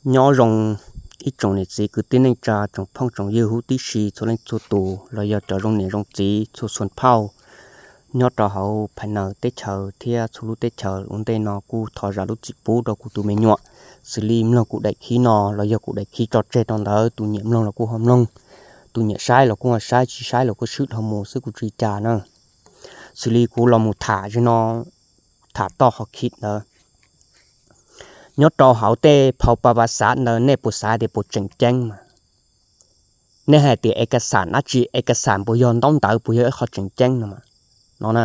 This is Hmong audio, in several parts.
Nyob zoo ib tsoom niam txiv kwv tij neej tsa, tsoom phooj tsoom ywg huv tib si txhua leej txhua tus, los yog cov zoo niam zoo txiv txhua xuas phauj nyob rau hauv phais naws teb chaws thiab txhua lub teb chaws. Ua ntej no kuj thov zam lub txim pub rau kuv tus me nyuam, xws li mloog kuv daim khib no los yog kuv daim khib tso tseg rau ntawd, tus nyiam mloog los kuj ho mloog, tus nyiam saib los kuj ho saib, tsis saib los kuj swb dhau mus xwb, kuv tsis ua cas na. Xws li kuv los mus tham zim no, tham toj qhov khib ntawd, nyob rau hauv tej phau pa pa xav ntawd, nej puas xav tias puas tseem ceeb mas? Nej hais tias e ka xam dab tsi, e ka xam puas yog ntaub ntawv, puas yog ib qho tseem ceeb no mas? No na,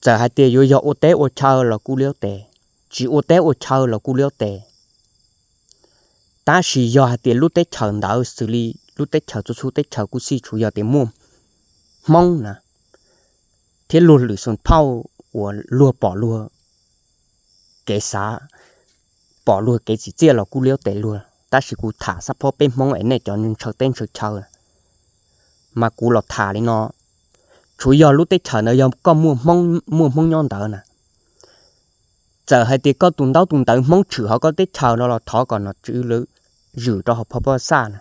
txawm hais tias yuav yog ua teb ua chaw los kuj liab tes, tsis ua teb ua chaw los kuj liab tes, tab sis yog hais tias lub teb chaws ntawd xws li lub teb chaws, txhua txhua teb chaws kuj xij, tsuas yog tias muaj Hmoob na, thiab luag lwm xuas phauj uas luag pom luag kev xav, pom luag kev txim txiaj los kuj liab tes luag, tab sis kuv tham xab phob peb Hmoob es nej cov ntshaw teb ntshaw chaw, mas kuv los tham li no, tsuas yog lub teb chaws ntawd yog koj muaj Hmoob, muaj Hmoob nyob ntawd na, txawm hais tias koj tus ntaub tus ntawv Hmoob tshwm hauv koj teb chaws no los thov kom nom tswv lawv zwm rau hauv phau pa xaj na.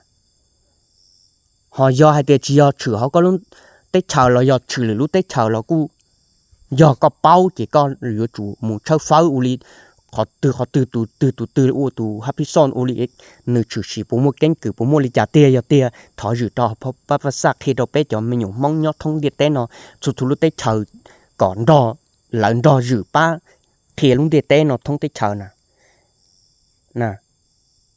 Ho yog hais tias tsis yog tshwm hauv koj lub teb chaws los yog tshwm lwm lub teb chaws los kuj yog koj paub ces koj yuav tsum mus tshawb fawb ua li qhov twg qhov twg, tus twg tus twg ua tus hab phib xoj ua li, nws tshwm sim puas muaj keeb kwm, puas muaj li cas tiag, yog tiag thov zwm rau hauv phau pa xaj qhia rau peb cov me nyuam Hmoob nyob thoob ntiaj teb no, txhua txhua lub teb chaws, kom nrog, lawv nrog zwm pab qhia lub ntiaj teb no thoob teb chaws na.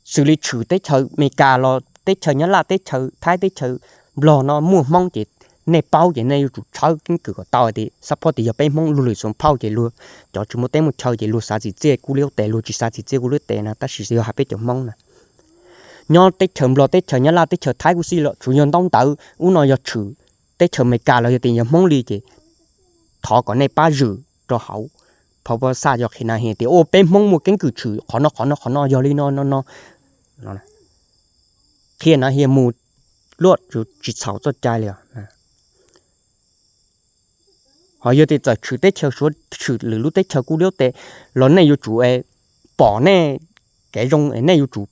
Xws li tshwm teb chaws Amelikas los teb chaws Nyab Laj, teb chaws Thaib, teb chaws Nplog no muaj Hmoob ces nej paub ces nej yuav tsum tshawb keeb kwm kom tau tias xab phob tias yog peb Hmoob. Luag lwm xuas phauj ces luag cov tsis muaj teb muaj chaw ces luag xav txim txiaj kuj liab tes, luag tsis xav txim txiaj kuj liab tes na, tab sis yog hais peb cov Hmoob na, nyob teb chaws Nplog, teb chaws Nyab Laj, teb chaws Thaib kuj xij los tsuas yog ntaub ntawv, ub no yog tshwm teb chaws Amelikas los yog tias yog Hmoob li ces thov kom nej pab zwm rau hauv phau pa xaj, yog qhia na hais tias ua peb Hmoob muaj keeb kwm tshwm qhov no qhov no qhov no, yog li no no no, qhia na hais mus luaj tsis txhaum txoj cai li. Ho yog tias txawm tshwm teb chaws Suav, tshwm lwm lub teb chaws kuj liab tes los nej yuav tsum pom nej kev zoo es nej yuav tsum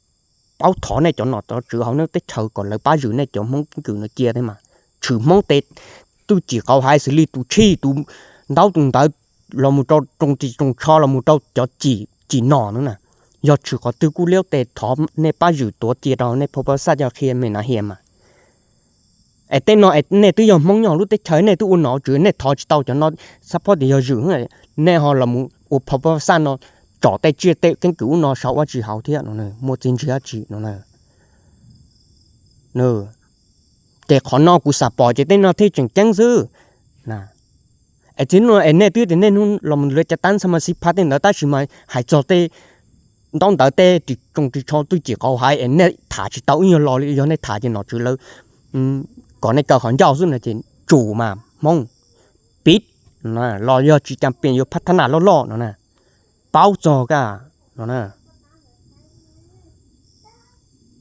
paub thov nej cov nom cov tswv hauv nej teb chaws kom lawv pab zwm nej cov Hmoob keeb kwm no cia thiab mas. Tshwm Hmoob tes twj cim qauv haiv xws li tus tshij, tus ntaub tus ntawv los mus rau tsoos ris tsoos tsho los mus rau cov cim, cim nom no na, yog tshwm qhov twg kuj liab tes thov nej pab zwm tuav cia rau nej phau pa xaj coj qhia me na hais mas. Es tej no es nej twb yog Hmoob nyob lub teb chaws, nej twb ua nom tswv, nej thov tsis tau cov no, xab phob tias yog zwm, nej ho los mus ua phau pa xaj no tsom tej tsiaj tej keeb kwm ub no saum ua tsis haus thiab no, muaj txiaj ntsig dab tsi no na. Ces qhov no kuv xav pom ces tej no thiaj tseem ceeb xwb. Es txij no es nej twb tias nej hnub los mus lawv cav tab xab mas xib phab tej ntawd, tab sis mas hais txog tej ntaub ntawv tej ris tsoos ris tsho twj cim qauv haiv es nej tham tsis tau ib nyuag lo li. Yog nej tham ces nom tswv lawv kom nej kaw qhov ncauj xwb no ces tsum mas Hmoob piv los yog tsis cas piam yuav phab thab nam loj loj no na, paub txog kaj no na.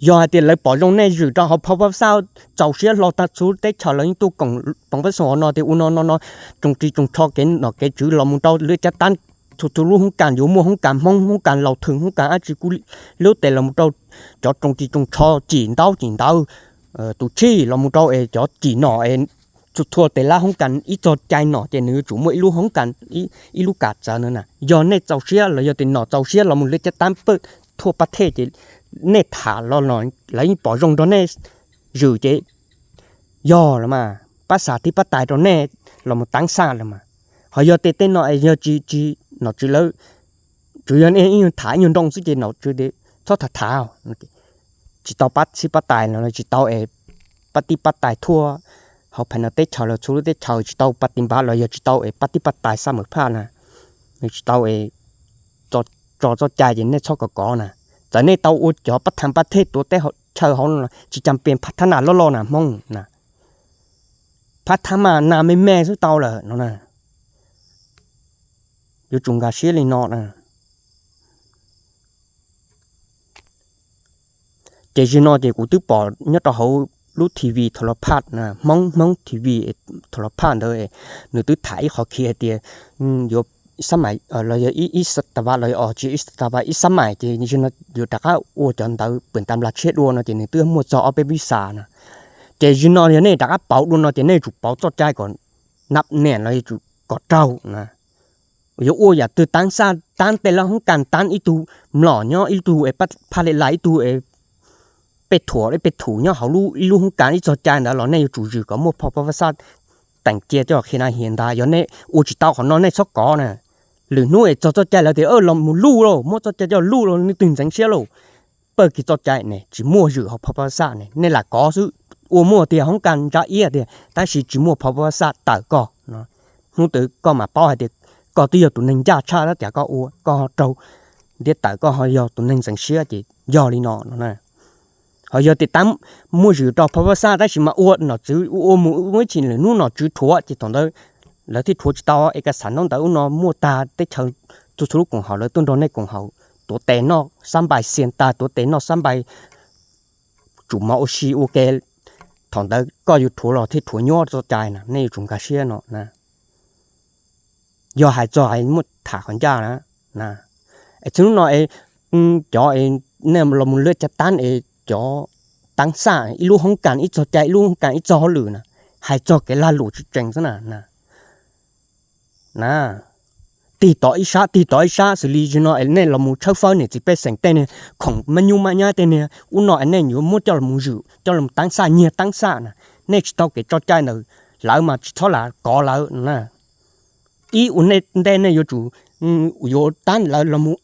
Yog hais tias lawv pom zoo nej zwm rau hauv phau pa xaj, txaus siab hlo tag txhua teb chaws lawv yeej tuaj koom poov pab xoo no tias ua no no no, tsoos ris tsoos tsho kev nom kev tswv los mus rau lawv cav tab, txhua txhua lub hoob kas yuav muaj hoob kas Hmoob, hoob kas laus thwm, hoob kas dab tsi kuj liab tes los mus rau cov tsoos ris tsoos tsho cim ntaub cim ntawv, tus tshij los mus rau es cov cim nom es txhua txhua tes lab hoob kas ib txog cai nom ces nws yuav tsum muaj ib lub hoob kas, ib lub kas txawv no na. Yog nej txaus siab los yog tias nom txaus siab los mus lawv cav tab pawg thuaj pab thej ces nej tham los no lawv yeej pom zoo nrog nej zwm ces yog los mas pab xa tib pab tais rau nej los mus tav xaj los mas. Ho yog tias tej no es yog tsis, tsis nom tswv lawv, tsuas yog nej ib nyuag tham ib nyuag nroo xwb ces nom tswv txhob tham tham, tsis tau pab txhib pab tais los tsis tau es pab tib pab tais thuaj hauv phais no teb chaws los txhua lub teb chaws, tsis tau pab tib npav los yog tsis tau es pab tib pab tais xaj mawm phaj na, tsis tau es tso txoj cai ces nej txhob kov kov na. Txawm nej tau ua cov pab tham pab thej tuav teb chaws hauv no los tsis cas piam phab thab nam loj loj na Hmoob na, phab thab nam me me xwb tau lawm no na. Yuav tsum nkag siab li no na. Ces zaum no ces kuv twb pom nyob rau hauv lub T V thaum los phaj, Hmoob, Hmoob T V thaum los phaj ntawd, nws twb tham ib qhov khi hais tias yuav sab mais los yog ib sab tas vas los yog os tsis ib sab tas vas ib sab mais ces zaum no yuav rov qab ua cov ntawv pwm tas nplas tshiab dua no ces nws twb muaj txog ob peb pib xas no. Ces zaum no yog nej rov qab pauv dua no ces nej yuav tsum pauv txoj cai kom nab niam los yuav tsum kom raug na. Yuav ua yam twg tab xaj tab tej lub hoob kas tab ib tug mlom nyob ib tug es phaj li lais ib tug es pej thuam pej thum nyob hauv ib lub hoob kas ib txog cai ntawd los nej yuav tsum zwm kom muaj phoj pab xaj teem cia coj qhia na hias ntag. Yog nej ua tsis tau qhov no nej txhob kov na. Lwm hnub es txog txoj cai lawv tias los mus luj lauj, muab txoj cai coj luj lauj, leej twg ntxeev siab lauj, pawg kiag txoj cai ne tsis muaj zwm hauv phoj pab xaj ne, nej lam kov xwb. Ua muaj tiag hoob kas ntsa iab tiag tab sis tsis muaj phoj pab xaj tawm koj no. Hnub twg koj mam paub hais tias koj twb yog tus neeg ncaj tshaj tab cas koj ua koj ho raug ntiab tawm koj ho yog tus neeg ntxeev siab ces yog li no no na. Ho yog tias tab muaj zwm rau phoj pab xaj tab sis mas ua nom tswv ua mus ua ib chim lwm hnub nom tswv rhuav ces thaum ntawd lawv thiaj rhuav tsis tau es ka xav ntaub ntawv ub no muaj tag teb chaws txhua txhua lub koom haum lawv tuaj nrog nej koom haum tuav tes noj xab npais xias tas tuav tes noj xab npais tsum mov ua si ua ke. Thaum ntawd koj yuav rhuav los thiaj rhuav nyuaj txoj cai na, nej yuav tsum nkag siab no na. Yog hais txog hais muaj tham qhov ncaj na, es txhua hnub no es cov nej los mus lwaj caj tab es cov tab xaj ib lub hoob kas ib txog cai ib lub hoob kas ib txog hauj lwm na, hais txog kev lag luam tsis tsees xwb na. Na, tig tod ib sab tig tod ib sab xws li zaum no es nej los mus tshawb fawb niam txiv pej xeem tej niag khoom mab nyub mab nyab tej niag ub no es nej yuav muab coj los mus zwm coj los tab xaj nyiag tab xaj na, nej tsis tau kev tso cai ntawd lawv mas tsis txhob lam kov lawv na. Ib ua ntej nej yuav tsum yuav tab lawv los mus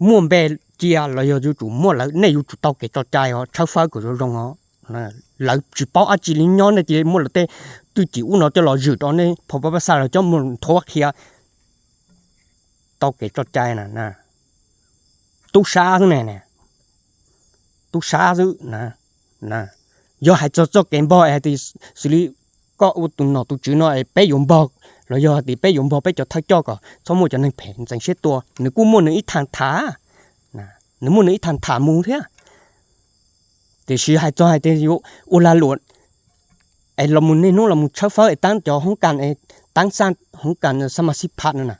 muaj npe cia los yog yuav tsum muaj lawv, nej yuav tsum tau kev tso cai os, tshawb fawb kom zoo zoo os. Lawv tsis paub dab tsi li nyob nej cia li muab lawv tej twj cim ub no coj los zwm rau nej phoj pab xaj los coj mus nthuav qhia. Tau kev tso cai na, tub sab xwb ne, tub sab xwb. Yog hais txog txoj kev npog es hais tias xws li koj ua tus nom tus tswv no es peb yuav npog los yog hais tias peb yuav npog peb cov thawj coj kom txhob muaj cov neeg phem ntxeev siab tua, nws kuj muaj nws ib thaj tham, nws muaj nws ib thaj tham mus thiab. Tiam sis hais txog hais tias yuav ua lag luam es los mus niaj hnub los mus tshawb fawb es tab cov hoob kas es tab xaj hoob kas xab mas xib phaj no na,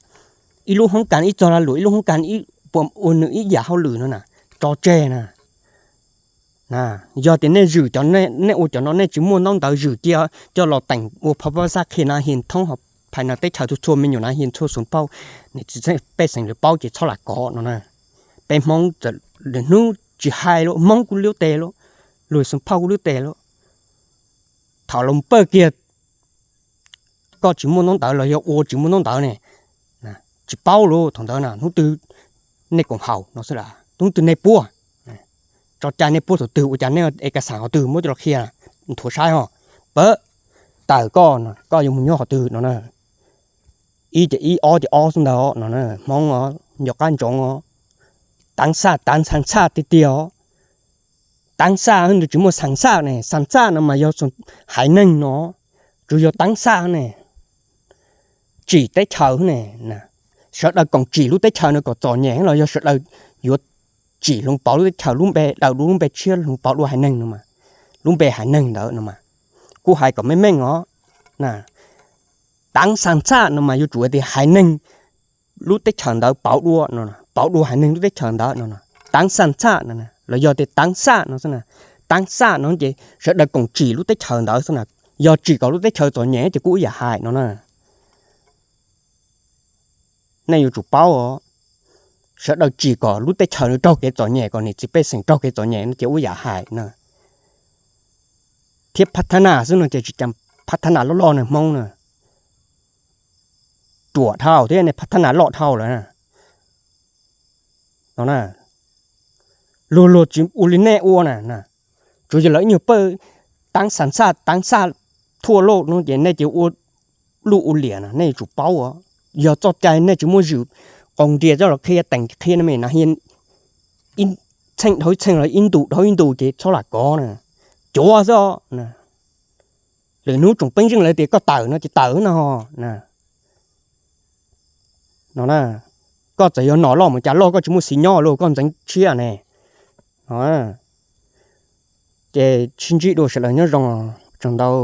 ib lub hoob kas ib txog lag luam ib lub hoob kas ib puas ua nws ib yam hauj lwm no na, tso tseg na. Yog tias nej zwm cov, nej ua cov no nej tsis muaj ntaub ntawv zwm cia coj los teem ua phoj pab xaj qhia na hias thoob phais na teb chaws txhua txhua me nyuam na hias txhua xus phauj, niam txiv pej xeem lawv paub ces txhob lam kov no na. Peb Hmoob lwm hnub tsis hais lawm, Hmoob kuj liub tes lawm, luag xus phauj kuj liub tes lawm. Thaum los pawg kiag koj tsis muaj ntaub ntawv los yog ua tsis muaj ntaub ntawv ne, tsis paub lawm thaum ntawd na hnub twg nej koom haum no xwb las, hnub twg nej puab, tso cai nej puab thaum twg ua cas nej es kas xaam qhov twg muab coj los qhia, nthuav saib ho, pab tawm koj no koj yuav mus nyob qhov twg no na. Ib ces ib, ob ces ob xwb ntag no na, Hmoob os, nco qab ntsoov os. Tab xaj tab xaj xaj tiag tiag os. Tab xaj nws tsis muaj xaam xaj ne, xaam xaj no mas yog haiv neeg no, tsuas yog tab xaj ne, tsim teb chaws ne, sawv daws koom tsim lub teb chaws no kom txom nyem los yog sawv daws yuav tsim hloov pauv lub teb chaws, lub npe daws dua lub npe tshiab hloov pauv dua haiv neeg no mas, lub npe haiv neeg ntawd no mas, kuj hais kom meej meej os. Tab xaj xaj no mas yuav tsum tias haiv neeg lub teb chaws ntawd pauv dua no, pauv dua haiv neeg lub teb chaws ntawd no. Tab xaj xaj no los yog tias tab xaj no xwb na, tab xaj no ces sawv daws koom tsim lub teb chaws ntawd xwb na, yog tsim kom lub teb chaws txom nyem ces kuj ib yam hais no na. Nej yuav tsum paub os, sawv daws tsim kom lub teb chaws nws raug kev txom nyem, kom niam txiv pej xeem raug kev txom nyem no ces ua yam hais na. Thiab phab thab nas xwb no ces tsis cas, phab thab nas loj loj na Hmoob na, ruam dhau thiab ne, phab thab nas loj dhau lawm na. No na, luag luag tsis ua li nej ua na, tsuas yog lawv ib nyuag pawg tab xaj xaj tab xaj thuaj loj no ces nej cia ua luj ua liam na, nej yuav tsum paub os. Yog txoj cai nej tsis muaj zwm qaug nrias coj los qhia teem qhia no me na, txheej dhau ib txheej los ib ntus dhau ib ntus ces txhob lam kov na, cuav xwb os. Lwm hnub tsoom peeb zeej lawv tias koj tawm no ces tawm no na. Koj txawm yog nom loj mus cas loj koj tsis muaj txiv nyob los koj ntxeev tshiab ne. Ces sib ntsib dua sawv daws nyob zoo, tsaug ntau.